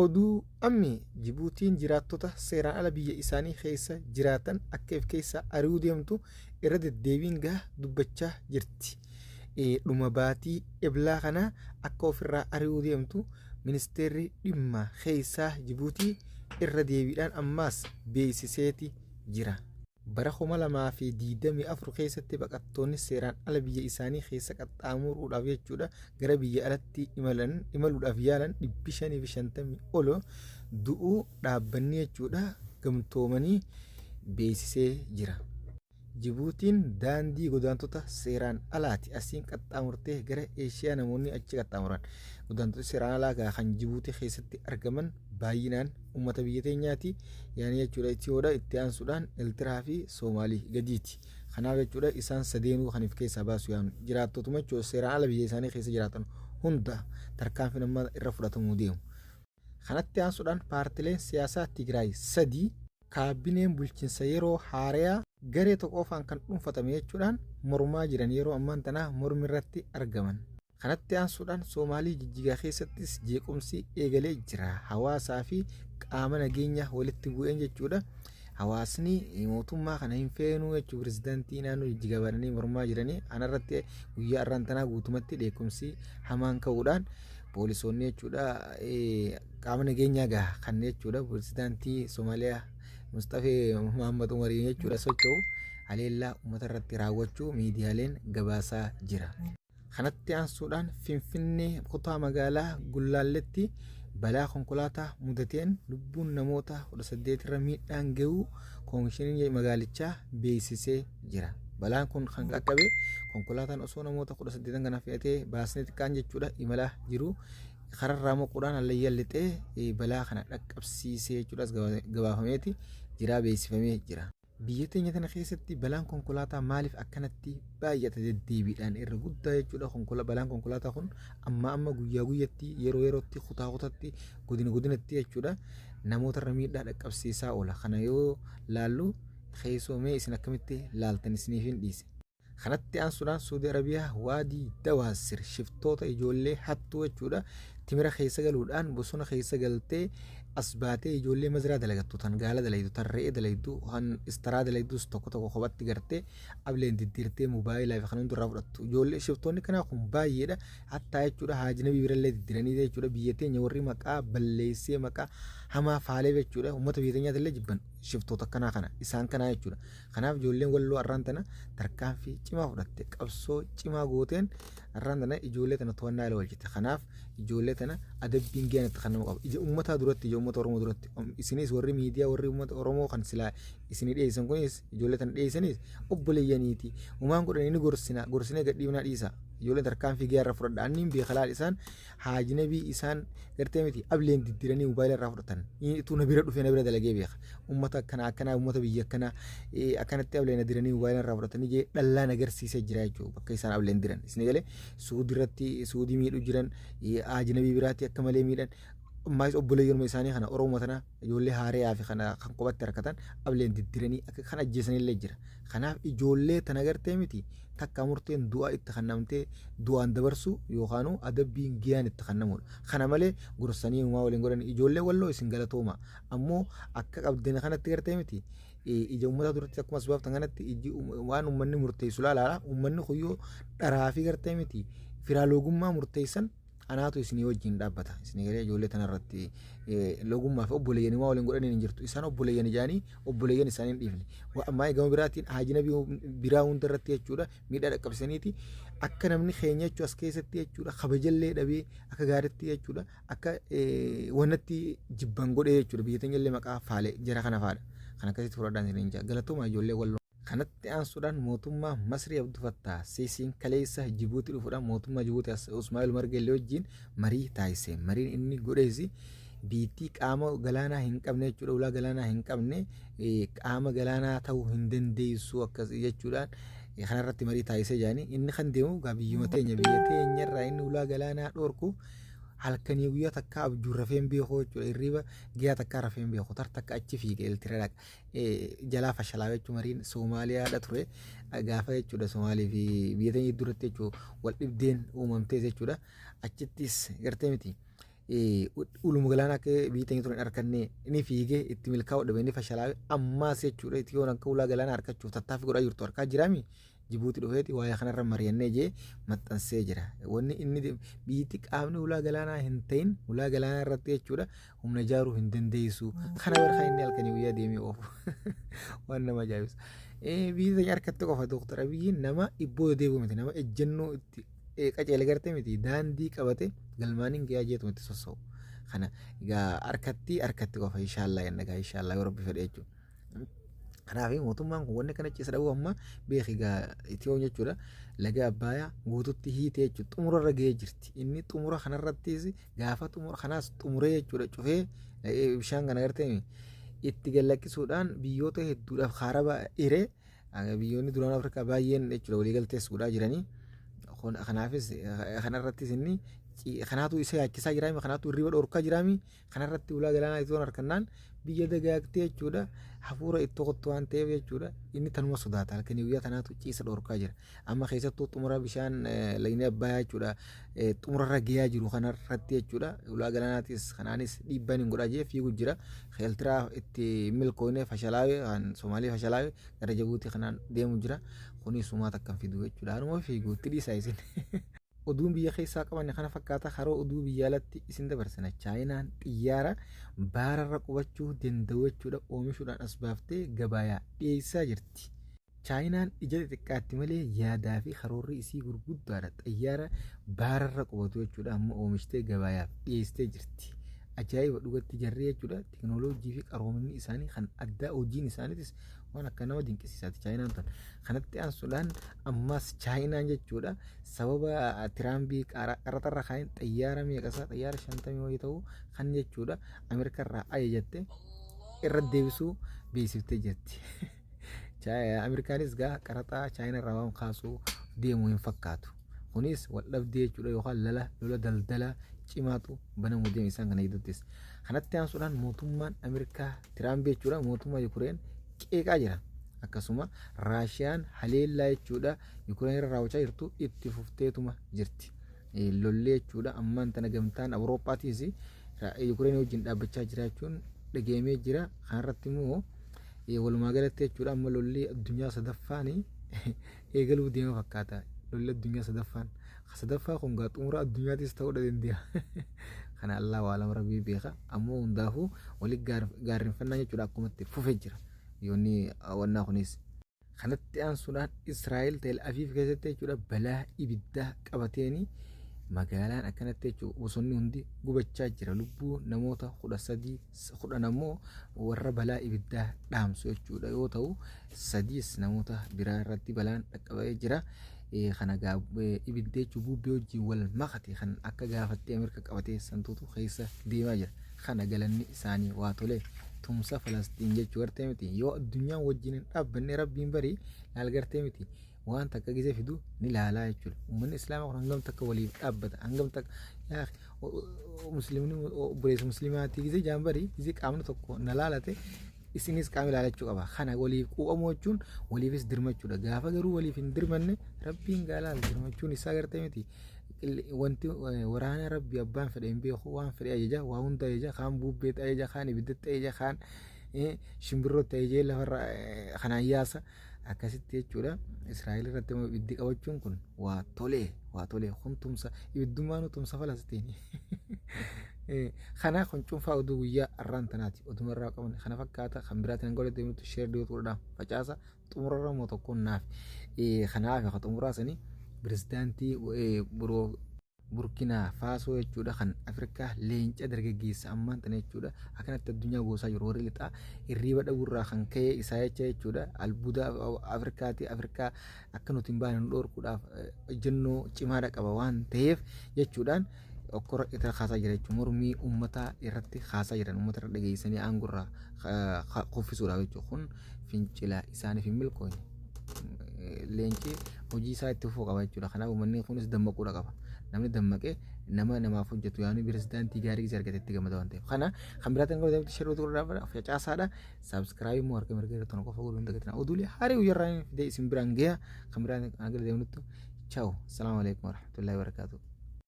Oduu Ammee Jibuutiin jiraattota seeraan ala biyya isaanii keessa jiraatan akka if keessaa ari'uu deemtu irra deddeebiin gaha dubbachaa jirti. Dhuma baatii Eblaa kana akka ofirraa ari'uu deemtu ministeerri dhimma keessaa Jibuutii irra deebiidhaan ammaas beeksiseeti jira. Bara 2024 keessatti baqattoonni seeraan ala biyya isaanii keessa qaxxaamuruudhaaf jechuudha gara biyya alatti imalan imaluudhaaf yaalan 550 ol du'uu dhaabbanni jechuudha gamtoomanii beeksisee jira. Jibuutiin daandii godaantota seeraan alaati asiin qaxxaamurtee gara Eeshiyaa namoonni achi qaxxaamuran. Godaantota seeraan alaa gaa kan Jibuutii keessatti argaman baay'inaan ummata biyya teenyaati. Yaani jechuudha Itiyoodha itti aansuudhaan Eltiraa fi Soomaalii gadiiti. Kanaaf jechuudha isaan sadeenuu kan if keessaa baasu yaanu jiraattotuma jechuudha seeraan ala biyya isaanii keessa jiraatan hunda tarkaanfiin amma irra fudhatamuu deemu. Kanatti aansuudhaan paartileen siyaasaa Tigraay sadii kaabineen bulchinsa yeroo haarayaa garee tokko qofaan kan dhuunfatame jechuudhaan mormaa jiran yeroo ammaan tanaa mormi irratti argaman. Kanatti aansuudhaan Soomaalii Jijjigaa keessattis jeequmsi eegalee jira. Hawaasaa fi qaama nageenyaa walitti bu'een jechuudha. Hawaasni mootummaa kana hin feenuu jechuun pirezidaantii naannoo Jijjigaa bananii mormaa jiranii. Kanarratti guyyaa har'aan tanaa guutumatti dheekkumsi hamaan ka'uudhaan poolisoonni jechuudha qaama nageenyaa gaha kan jechuudha pirezidaantii Somaaliyaa Musxafee Muhammad Umariin jechuudha socho'u haleellaa uummata irratti raawwachuu miidiyaaleen gabaasaa jira. Kanatti aansuudhaan Finfinnee kutaa magaalaa Gullaalletti balaa konkolaataa mudateen lubbuun namoota 18 irra miidhaan gahuu koomishiniin magaalichaa beeksisee jira. Balaan kun kan qaqqabe konkolaataan osoo namoota 18 kana fe'atee baasni xiqqaan jechuudha imalaa jiru kararraa moquudhaan hallayyaa lixee balaa kana dhaqqabsiisee jechuudhaas gabaafameeti jiraa beeksifamee jira. Biyya teenya tana keessatti balaan konkolaataa maaliif akkanatti baay'ata deddeebiidhaan irra guddaa jechuudha balaan konkolaataa kun amma amma guyyaa guyyatti yeroo yerootti kutaa kutatti godina godinatti jechuudha namoota irra miidhaa dhaqqabsiisaa oola kana yoo laallu keessoo mee isin akkamitti laaltan isiniif hin dhiise. Kanatti aansuudhaan Suudi Arabiyaa Waadii Dawaasir shiftoota ijoollee hattuu jechuudha timira keessa galuudhaan bosona keessa galtee as baatee ijoollee mazraa dalagattu tan gaala dalaydu tan re'ee dalaydu kan istaraa dalaydus tokko tokko kophatti gartee ableen diddiirtee mobaayilaa fi kan hundarraa fudhattu ijoollee shiftoonni kanaa kun baay'eedha hattaa jechuudha haajinabii birallee diddiranii jechuudha biyya teenya warri maqaa balleessee maqaa hamaa faalee jechuudha uummata biyya teenyaatillee jibban shiftoota akkanaa kana isaan kanaa jechuudha Kanaaf ijoolleen Walloo arraan tana tarkaanfii cimaa fudhatte. Qabsoo cimaa gooteen arraan tana ijoollee tana to'annaa jala oolchite. Kanaaf ijoollee tana adabbiin gaheen itti kennamuu qaba. Ija uummataa duratti, ija uummata Oromoo duratti. Isinis warri miidiyaa warri uummata Oromoo kan silaa isinii dhiyeessan kunis ijoollee tana dhiyeessanis obboleeyyaniiti. Umaan godhanii ni gorsina, gorsinee gadhiifnaa dhiisa. Ijoolleen tarkaanfii gahaa irra fudhadha. Anniin beeka laal isaan haajinabii isaan gartee miti ableen diddiranii mobaayila irraa fudhatan ituu na bira dhufee na bira dalagee beeka ummata akkanaa akkanaa ummata biyya akkanaa akkanatti ableen diranii mobaayila irraa fudhatanii jee dhallaan agarsiisee jira jechuudha bakka isaan ableen diran isin galee suudii irratti suudii miidhu jiran haajinabii biraatti akka malee miidhan ammaas obboleeyyanuma isaanii kana oromoo tana ijoollee haareyaa fi kana kan kophatti harkatan ableen diddiranii akka kan ajjeesanillee jira kanaaf ijoollee tana gartee miti takka murteen du'a itti kannamtee du'aan dabarsuu yookaanuu adabbiin giyaan itti kannamuudha. Kana malee gorsanii uumaa waliin godhan ijoollee walloo isin galatooma. Ammoo akka qabdan kanatti gartee miti ija uummataa duratti akkuma as baaftan kanatti iji waan uummanni murteessu laalaadha. Uummanni kun yoo dharaa fi gartee miti firaa loogummaa murteessan anaatu isinii wajjin dhaabbata. Isinii galee ijoollee tanarratti loogummaa fi obboleeyyan waa waliin godhaniin hin jirtu. Isaan obboleeyyan ijaanii obboleeyyan isaanii hin dhiifne. Ammaa gama biraatiin haajinabii biraa hunda irratti jechuudha miidhaa dhaqqabsaniiti. Akka namni keenya jechuu as keessatti jechuudha kabajallee dhabee akka gaariitti jechuudha akka wanatti jibban godhee jechuudha biyya teenya illee maqaa faale jara kana faadha. Kan akkasitti fudhadhaan isiniin jaa. Galatoomaa ijoollee walloo. Kanatti aansuudhaan mootummaa Masrii Abdu Fattaah Siisiin kaleessa Jibuutii dhufuudhaan mootummaa Jibuutii Usmaa'il Umar Geellee wajjin marii taasise. Mariin inni godhes biittii qaama galaanaa hin qabne jechuudha ulaa galaanaa hin qabne qaama galaanaa ta'uu hin dandeessu akkas jechuudhaan kanarratti marii taasisee jirani. Inni kan deemu gaa biyyuma teenya biyya teenyarraa inni ulaa galaanaa dhorku halkanii guyyaa takka abjuun rafee hin beeku jechuudha. Hirriba guyyaa takka rafee hin beeku. Tar takka achi fiige Eltira dhaqa. Jalaa fashalaa jechuun mariin Soomaaliyaadha ture gaafa jechuudha Soomaalii fi biyya teenya duratti jechuudha wal dhibdeen uumamtee jechuudha achittis gartee miti. Uluma galaanaa akka biyyi teenya ture hin arkanne inni fiigee itti milkaa'uu dhabe inni fashalaa'e ammaas jechuudha Itiyoon akka ulaa galaanaa arkachuuf tattaaffii godhaa jirtu arkaa jiraami. Jibuuti dhufeeti waa'ee kanarra mari'annee jee maxxansee jira. Wanni inni biyyatti qaamni ulaa galaanaa hin ta'in ulaa galaanaa irratti jechuudha humna ijaaruu hin dandeessu. Kana bara kan inni halkanii guyyaa deemee oofu. Waan nama ajaa'ibsa. Biyyi teenya harkatti qofa Dooktar Abiyyiin nama ibboo deebi'u miti nama ejjennoo itti qaceele garte miti daandii qabate galmaaniin gayaa jeetuma itti sossa'u. Kana egaa harkatti harkatti qofa inshaallaa jenna egaa inshaallaa yoo rabbi fedhe jechuudha. Kanaaf mootummaan kun wanni kana ciisa dhabuu amma beeki egaa Itiyoon jechuudha laga Abbaayaa guututti hiitee jechuudha xumura irra gahee jirti. Inni xumura kanarrattis gaafa xumura kanaas xumuree jechuudha cufee bishaan kana gartee itti gad lakkisuudhaan biyyoota hedduudhaaf kaaraba hiree biyyoonni duraan Afrikaa baay'een jechuudha waliigaltees godhaa jiranii. Kanaafis kanarrattis inni kanaatu isa yaachisaa jiraami kanaatu hirriba dhorkaa jiraami Kanarratti ulaa galaanaa Itoon harkannaan biyya dagaagtee jechuudha. Hafuura itti kottu waan ta'eef jechuudha. Inni tanuma sodaata. Halkanii guyyaa tanaatu ciisa dhorkaa jira. Amma keessattuu xumura bishaan lagni Abbayaa jechuudha. Xumurarra gayaa jiru kanarratti jechuudha. Ulaa galaanaatis kanaanis dhiibbaan hin godhaa jee fiigu jira. Eeltiraa itti milkoonee fashalaawe kan Somaalee fashalaawe gara Jabuutii kanaan deemu jira. Kunis sumaa takka hin fidu jechuudha. Anuma fiigu itti dhiisaa isin. Oduun biyya keessaa qabanne kana fakkaata haroo oduu biyya alatti isin dabarsina. Chaayinaan xiyyaara baararra qubachuu danda'u jechuudha oomishuudhaan as baaftee gabaayaa dhiyeessaa jirti. Chaayinaan ija xixiqqaatti malee yaadaa fi karoorri isii gurguddaadha. Xiyyaara baararra qubatu jechuudha amma oomishtee gabaayaaf dhiyeessitee jirti. Ajaa'iba dhugatti jarri jechuudha teknooloojii fi qaroominni isaanii kan addaa hojiin isaaniitis waan akka nama dinqisiisaati Chaayinaan tun. Kanatti aansuudhaan ammas Chaayinaan jechuudha sababa Tiraambii qaraxa irra kaa'een xayyaara meeqasaa xayyaara shantamii wayii ta'u kan jechuudha Ameerikaa irraa ajajatte irra deebisuu beeksiftee jirti. Ameerikaanis gaa qaraxa Chaayinaa irraa waan kaasuu deemu hin fakkaatu. Kunis wal dhabdee jechuudha yookaan lala lola daldala cimaatu banamuu deema isaan kana gidduuttis. Kanatti aansuudhaan mootummaan Ameerikaa Tiraamp jechuudha mootummaa Yukureen qeeqaa jira. Akkasuma Raashiyaan haleellaa jechuudha Yukureen irra raawwachaa jirtu itti fufteetuma jirti. Lolli jechuudha ammaan tana gamtaan Awurooppaatiis Yukureen wajjin dhaabbachaa jiraachuun dhageemee jira. Kanarratti immoo walumaa galatti jechuudha amma lolli addunyaa sadaffaan eegaluu deema fakkaata. Lolli addunyaa sadaffaan. Sadaffaa kun gaa xumura addunyaatis ta'uu danda'a. Kana Allah waalam rabbii beeka. Ammoo hundaafuu wali gaarrenfannaa jechuudha akkuma itti fufe jira. Yoonni wannaa kunis. Kanatti aansuudhaan Israa'el Tel Aviv keessatti jechuudha balaa ibiddaa qabateeni magaalaan akkanatti jechuudha bosonni hundi gubachaa jira. Lubbuu namoota 13 10 ammoo warra balaa ibiddaa dhaamsu jechuudha yoo ta'u sadiis namoota biraa irratti balaan dhaqqabee jira. Kana ibidda jechuun bubbee wajjin wal makate kan akka gaafattee Ameerika qabatee santuutu keessa deemaa jira. Kana galanni isaanii waa tolee tumsa Falasxiin jechuu gartee miti yoo addunyaan wajjin hin dhaabbanne rabbiin barii laal gartee miti waan takka gizee fidu ni laalaa jechuudha. Uummanni Islaamaa kun hangam takka waliif dhaabbata hangam takka yaa muslimni obboleessa muslimaatii gizee jaan barii gizee qaamni tokko na laalate isinis qaama ilaalachuu qaba. Kana waliif quuqamuu jechuun waliifis dirmachuudha. Gaafa garuu waliif hin dirmanne rabbiin gaalaal dirmachuun isaa gartee miti. Wanti waraana rabbi abbaan fedhe hin beeku waan fedhe ajaja waa hunda ajaja kaan buubbeetti ajaja kaan ibiddatti ajaja kaan shimbirrootti ajajee lafarra kanaan yaasa akkasitti jechuudha. Israa'el irratti immoo ibiddi qabachuun kun waa tolee waa tolee kun tumsa ibiddummaanuu tumsa Falastiin. Kana kun cuunfaa oduu guyyaa har'aan tanaati. Oduma irraa qaban kana fakkaata kan biraatiin hanga walitti deemnutti sheer dhiyootu godhadhaa facaasa xumurarra immoo tokkoon naaf. Kanaaf ka xumuraa sanii pirezidaantii biroo Burkinaa Faasoo jechuudha kan Afrikaa leenca dargaggeessa ammaan tana jechuudha akkanatti addunyaa goosaa jiru warri lixaa hirriiba dhabuurraa kan ka'e isaa jecha jechuudha albuuda Afrikaati Afrikaa akka nuti hin baane nu dhoorkuudhaaf ejjennoo cimaadha qaba waan ta'eef jechuudhaan okkora irra kaasaa jira jechuudha mormii uummataa irratti kaasaa jiran uummata irra dhageessanii aangorraa kuffisuudhaaf jechuudha kun fincila isaaniif hin milkoofne. Leenci hojii isaa itti fufuu qaba jechuudha. Kanaaf uummanni kunis dammaquudha qaba. Namni dammaqee nama namaaf hojjetu yaani pirezidaantii gaarii isa argate itti gammada waan ta'eef. Kana kan biraatiin kan godhamtu shirruu turuudhaaf facaasaadha. Saabskiraayib immoo harka mirga irratti qofa godhuu hin dagatina. Oduulee haarii guyyaarraa fidee isin biraan gaha kan biraatiin kan deemnutti. Chaaw. Assalaamu alaikum warahmatullahi wabarakatuh.